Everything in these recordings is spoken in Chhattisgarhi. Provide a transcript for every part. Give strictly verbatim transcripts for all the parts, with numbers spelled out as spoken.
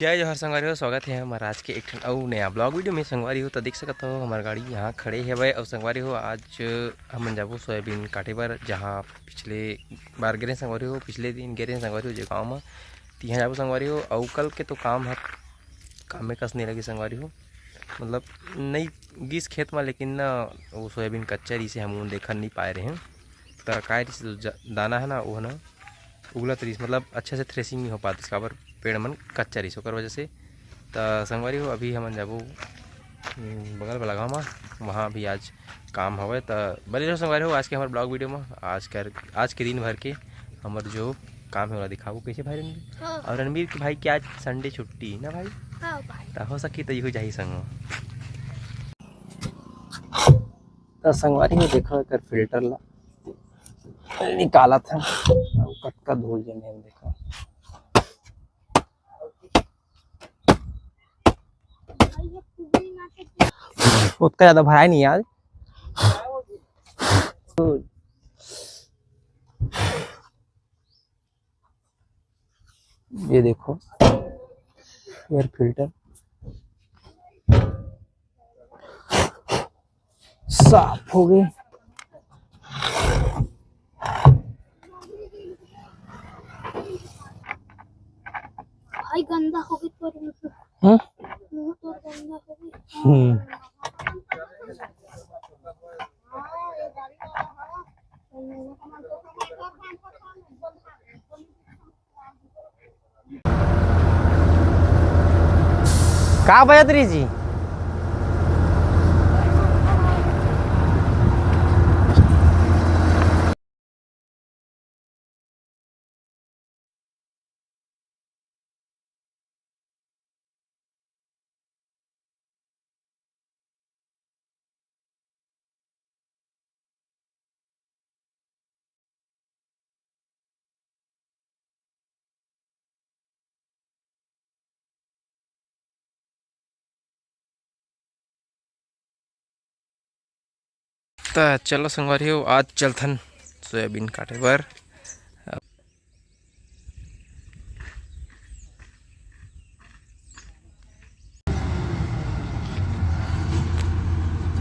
जय जोहार संगवारी हो, स्वागत हे हमर आज के एक ठन अउ नया vlog video में। संगवारी हो, तो देख सकत हो, हमर गाड़ी यहाँ खड़े हवय। अउ संगवारी हो, आज हमन जाबो सोयाबीन काटे बर, जहाँ पिछले बार गे रहेन संगवारी हो, पिछले दिन गे रहेन संगवारी हो, जे गाँव म, तिहाँ जाबो संगवारी हो। अउ कल के तो काम ह कामे कस नइ लगे संगवारी हो, मतलब नइ गिस खेत म, लेकिन ना वो सोयाबीन कच्चा रहिसे, हमन देखन नइ पाए रहेन। त काय रहिसे, जो ज-, दाना है ना, वो ना उगलत रहिस, मतलब अच्छा से threshing नइ हो पातिस, काबर पेड़ मन कच्चा रहिस, ओकर वजह से। त संगवारी हो, अभी हमन जाबो, उम, बगल वाला गाँव म, वहाँ भी आज काम हवय। त बने रहो संगवारी हो आज के हमर vlog video म। आज कर, आज के दिन भर के हमर जो काम है, ओला दिखाबो। कैसे भाई रणबीर? हाँ। और रणबीर के भाई के आज Sunday छुट्टी ना भाई? हाँ भाई। त हो सकी त इहू जाही संग म। त संगवारी हो, देखो एकर filter ला निकालत हन, अउ कतका धूल जमे हे, देखो। ओतका ज्यादा भराय नहीं आज। ये देखो, air filter साफ हो गए। भाई गंदा हो गया तोर मुंह। हम्म? मुंह तोर गंदा हो गया। हम्म। का बजत रही जी? त चलो संगवारी हो, आज चलथन सोयाबीन काटे बर।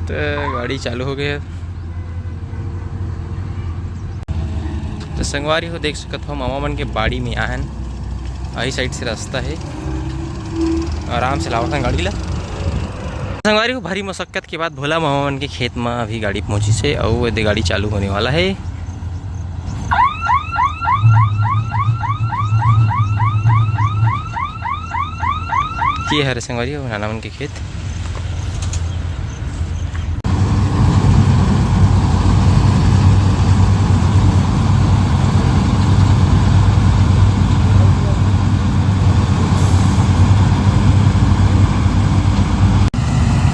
त गाड़ी चालू हो गए हे। त संगवारी हो, देख सकत हो, मामा मन के बाड़ी में आहन। आही side से रास्ता हे, आराम से लावत हन गाड़ी ला। संगवारी हो, भारी मशक्कत के बाद भोला मामा मन के खेत म अभी गाड़ी पहुंचिस हे, अउ एदे गाड़ी चालू होने वाला हे। ये हरे संगवारी हो, नाना मन के खेत।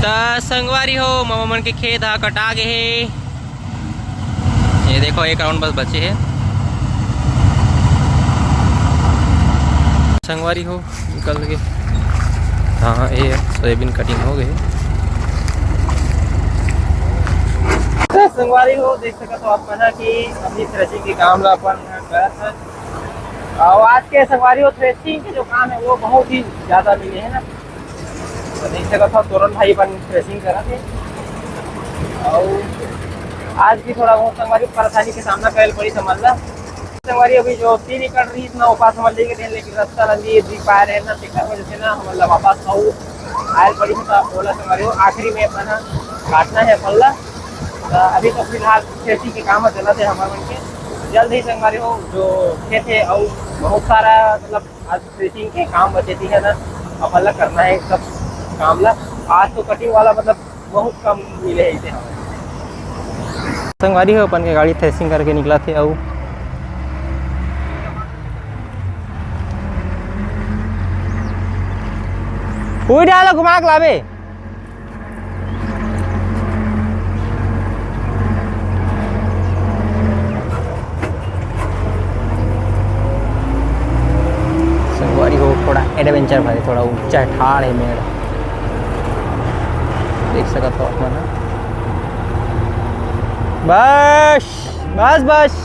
त संगवारी हो, मामा मन के खेत ह कटा गे हे। ये देखो, एक round बस बचे हे। संगवारी हो, निकल गे। हाँ, ये सोयाबीन cutting हो गए। त संगवारी हो, देख सकत हो आप मन ह कि अभी threshing के काम ला अपन करत हन। अउ आज के संगवारी हो, threshing के जो काम हे, वो बहुत ही ज्यादा मिले हे ना। त देख सकत हो, तोरन भाई अपन threshing करत हे। अउ आज भी थोड़ा बहुत संगवारी परेशानी के सामना करे ल पड़ी समझ ला। संगवारी अभी जो तीन एकड़ रहिस ना, ओ पास हमन लेगे रहेन, लेकिन रास्ता ला नइ दे पाए रहेन ना, तेकर वजह से ना हमन ला वापस अउ आए ल पड़ी। त ओला संगवारी हो, आखिरी में अपन ह काटना हे अपन ला। त अभी तो फिलहाल threshing के काम ह चलत हे हमर मन के। जल्द ही संगवारी हो, जो खेत हे अउ बहुत सारा, मतलब, आज threshing के काम बचे, ठीक है ना, अपन ला करना हे सब काम ला। आज तो cutting वाला, मतलब, बहुत कम मिले हे इसे। संगवारी हो, अपन के गाड़ी threshing करके निकलत हे अउ कोई डालो घुमा के लाबे। संगवारी हो, थोड़ा adventure भरे, थोड़ा ऊंचा ठाड़ हे मेड़, देख सकत हो आप मन ह। बस, बस, बस।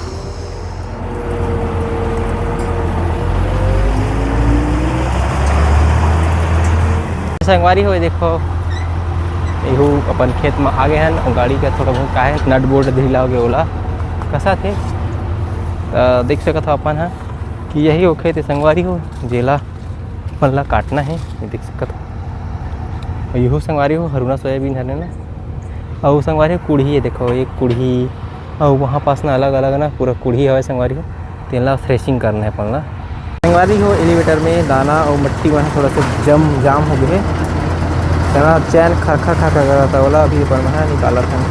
संगवारी हो, देखो, एहू अपन खेत म आ गे हन अउ गाड़ी के थोड़ा बहुत का हे, नट बोल्ट ढीला हो गे, ओला कसत हे। त देख सकत हो अपन ह कि यही वो खेत हे संगवारी हो, जेला अपन ला काटना हे। ये देख सकत हो, अउ एहू संगवारी हो, हरुना सोयाबीन हरे ना, अउ संगवारी हो, कुढ़ी हे, देखो, एक कुढ़ी, अउ वहाँ पास ना अलग-अलग ना पूरा कुढ़ी हवय संगवारी हो। तेला थ्रेशिंग करना हे अपन ला। संगवारी हो, एलीवेटर में दाना अउ मट्टी मन ह थोड़ा सा जम, जाम हो गे हे। तेला चैन खरखर खरखर करत हे, ओला अभी अपन मन ह निकालत हन।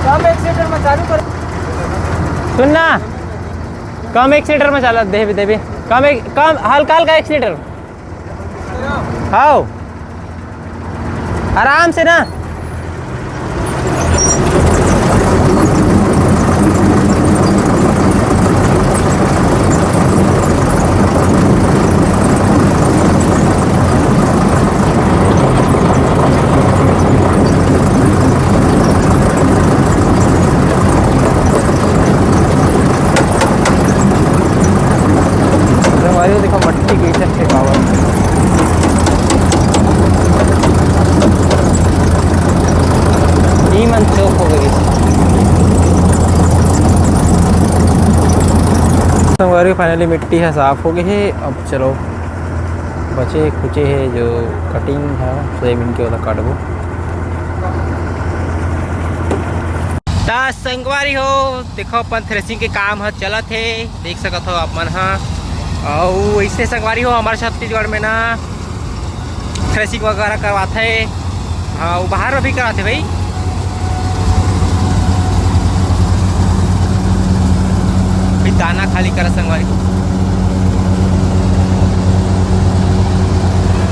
कम एक्सीटर में चालू कर। सुन ना, कम एक्सीटर में चला, देबे, देबे। कम एक, कम, हल्का, हल्का एक्सीटर। हाव, आराम से ना। संगवारी हो, देखो मट्टी कइसे फेंकावत। ई मन चौक हो गई। संगवारी हो, finally मिट्टी ह साफ हो गई हे। अब चलो, बचे खुचे हे जो कटिंग ह सोयाबीन के, ओला काटबो। त संगवारी हो, देखो, अपन थ्रेशिंग के काम ह चलत हे, देख सकत हो आप मन ह। अउ अइसने संगवारी हो, हमर छत्तीसगढ़ में ना थ्रेशिंग वगैरह करवाथे। हाँ, वो बाहर में भी कराथे भाई। फिर दाना खाली करा संगवारी हो।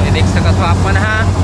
ये देख सकत हो आप मन ह।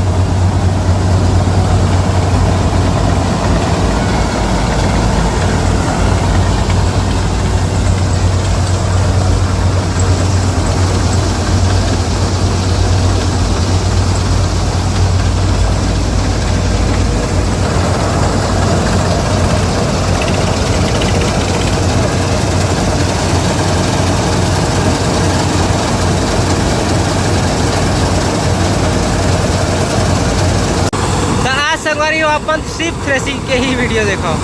त आज संगवारी हो, अपन सिर्फ थ्रेशिंग के ही वीडियो देखो।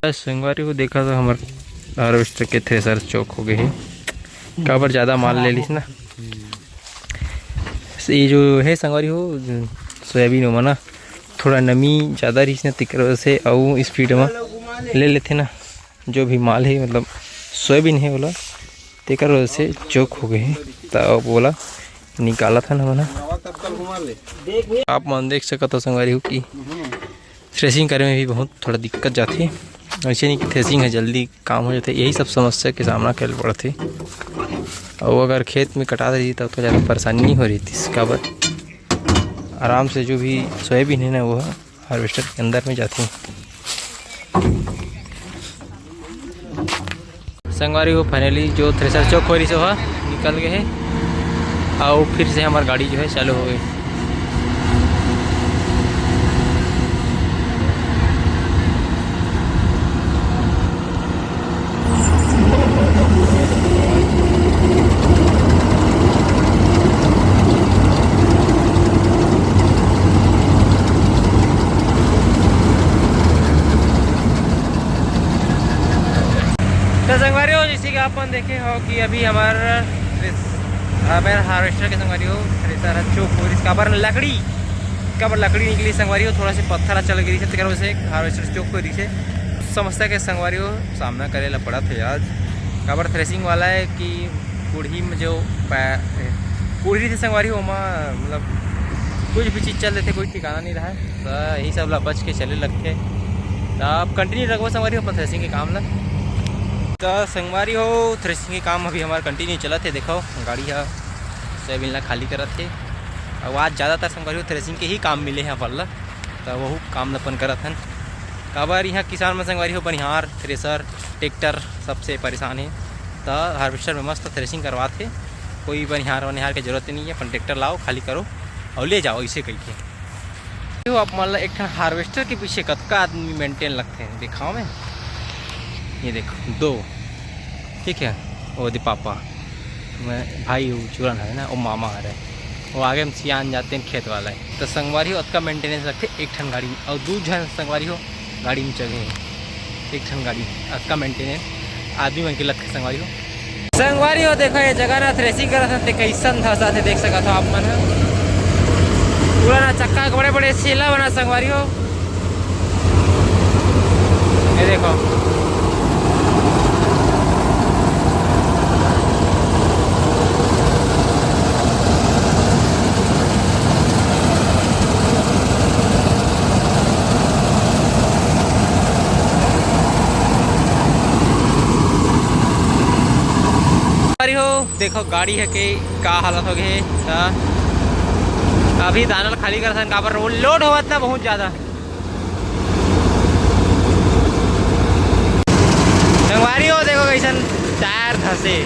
बस संगवारी हो, देखा तो हमर हार्वेस्टर के थ्रेसर चौक हो गए हे, काबर ज़्यादा माल ले लिस ना। ये जो है संगवारी हो, सोयाबीन ओमा ना थोड़ा नमी ज़्यादा रहिस ना, तेकर वजह से अउ स्पीड में ले लेथे ना। जो भी माल है, मतलब सोयाबीन है ओला, तेकर वजह से चौक हो गए हे। त अब ओला निकालत हन हमन ह। आप मन देख सकत हो संगवारी हो कि थ्रेसिंग करे में भी बहुत थोड़ा दिक्कत जाथे। ऐसे नहीं कि थ्रेसिंग है जल्दी काम हो जाथे, यही सब समस्या के सामना करे पड़थे। और अगर खेत में कटा देती तब तो ज़्यादा परेशानी नहीं हो रही थी, काबर आराम से जो भी सोयाबीन है ना वो हार्वेस्टर के अंदर में जाथे। संगवारी हो, फाइनली जो थ्रेसर चौक हो रही से वह निकल गए है और फिर से हमार गाड़ी जो है चालू हो गई। तो संगवारी हो, जैसे कि आप मन देखे हो कि अभी हमार हमार हार्वेस्टर के संगवारी हो, थ्रेसर ह चौक हो रही, काबर लकड़ी, काबर लकड़ी निकली संगवारी हो, थोड़ा से पत्थर चल गई से, तेकर वजह से हार्वेस्टर चौक हो रही से। समस्या के संगवारी हो सामना करे ला पड़त है आज, काबर थ्रेसिंग वाला है कि कुढ़ी में जो पै-, कुढ़ी से संगवारी हो ओमा मतलब कुछ भी चीज़ चल देते, कोई ठिकाना नहीं रहा है। तो यही सब ला बच के चले लगते। तो आप कंटिन्यू रखबो संगवारी हो अपन थ्रेसिंग के काम ला। तो संगवारी हो, थ्रेसिंग के काम अभी हमारा कंटिन्यू चलत है। देखो गाड़ी ह सोयाबीन ला खाली करत है। अब आज ज़्यादातर संगवारी हो थ्रेसिंग के ही काम मिले हैं अपन ला, तो वहू काम ला अपन करत हन। काबर यहाँ किसान मन संगवारी हो बनिहार, थ्रेसर, ट्रैक्टर सबसे परेशान है। तो हार्वेस्टर में मस्त थ्रेसिंग करवात है, कोई बनिहार वनिहार के जरूरत नहीं है। अपन ट्रैक्टर लाओ, खाली करो और ले जाओ, ऐसे कही के। तो आप मान लो एक ठन हार्वेस्टर के पीछे कतका आदमी मेंटेन लगथे, दिखाओ मैं। ये देखो दो, ठीक है, वो दे पापा, मैं भाई वो चूरन है ना, वो मामा आ रहे, वो आगे में सियान जाते हैं खेत वाला है। तो संगवारी हो अतका मेंटेनेंस लगथे एक ठन गाड़ी में, और दू झन संगवारी हो गाड़ी में चढ़े हैं। एक ठन गाड़ी अतका मेंटेनेंस आदमी मन के लगथे संगवारी हो। संगवारी हो, देखो ये जगह ना थ्रेसिंग करत हन, ते कैसन धसा थे, देख सकत हो आप मन ह। पूरा ना चक्का के बड़े बड़े सेला बना संगवारी हो। ये देखो। अरे हो, देखो गाड़ी ह के का हालत हो गए हे। त अभी दाना ल खाली करथन, काबर वो लोड होवत ना बहुत ज्यादा। संगवारी हो, देखो कैसन टायर धसे।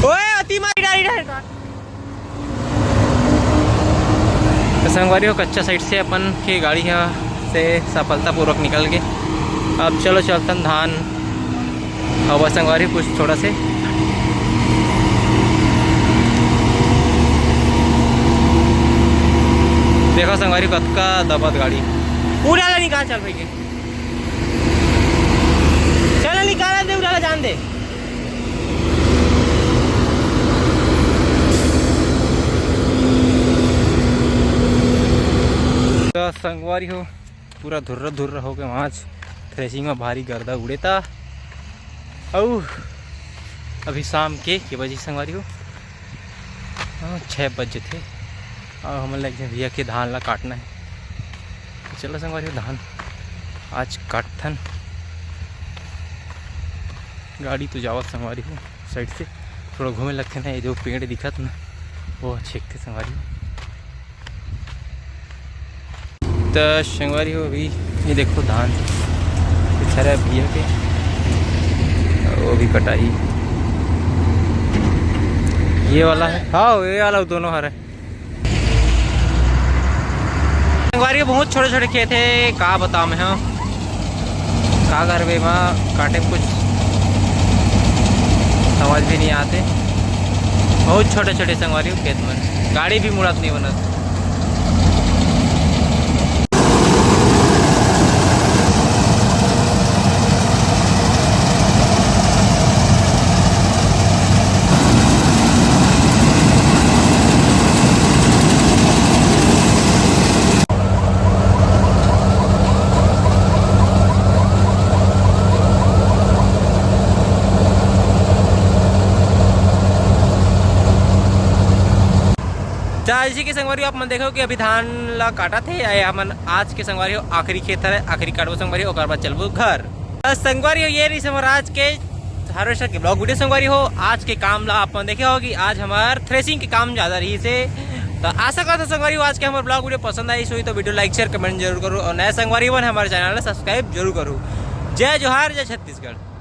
ओए, अति मारी डारी डारी। तो संगवारी हो, कच्चा साइड से अपन के गाड़ी ह से सफलतापूर्वक निकल गए। अब चलो चलतन धान। अब संगवारी कुछ थोड़ा से देखो संगवारी, कतका दबत गाड़ी। उड़ा ला निकाल, चल भाई के। चल निकाल दे, उड़ा ला जान दे। त संगवारी हो, पूरा धुर्रा धुर्रा हो गए आज। थ्रेसिंग में भारी गर्दा उड़े ता। अउ अभी शाम के के बजे संगवारी हो? हाँ, छः बज जथे। अउ हमन ला एक झन भैया के धान ला काटना है। तो चलो संगवारी हो, धान आज काटथन। गाड़ी तो जावत संगवारी हो, साइड से थोड़ा घूमे लगथे ना, ये जो पेड़ दिखत ना, वो छेकथे संगवारी हो। त संगवारी हो, अभी ये देखो धान, ये सारा भैया के, वो भी कटाई, ये वाला है, हाँ, ये वाला दोनों हरे। बहुत छोटे छोटे खेत हे, का बताओ मैं, हाँ, का करबे, मैं काटे में कुछ समझ भी नहीं आते। बहुत छोटे छोटे संगवारी हो खेत में, गाड़ी भी मुड़त नहीं बनत। त जैसे कि संगवारी हो, आप मन देखो कि अभी धान ला काटत हे, ये हमन आज के संगवारी हो आखिरी खेत हरे, आखिरी काटबो संगवारी हो, ओकर बाद चलबो घर। त संगवारी हो, ये रही हमर आज के हार्वेस्टर के ब्लॉग वीडियो संगवारी हो। आज के काम ला आप मन देखे हो कि आज हमार थ्रेसिंग के काम ज्यादा रही से। तो आशा करता संगवारी हो आज के हमार ब्लॉग वीडियो पसंद आई होही तो वीडियो लाइक शेयर कमेंट जरूर करो और नया संगवारी मन हमारे चैनल ला सब्सक्राइब जरूर करो। जय जोहार, जय छत्तीसगढ़।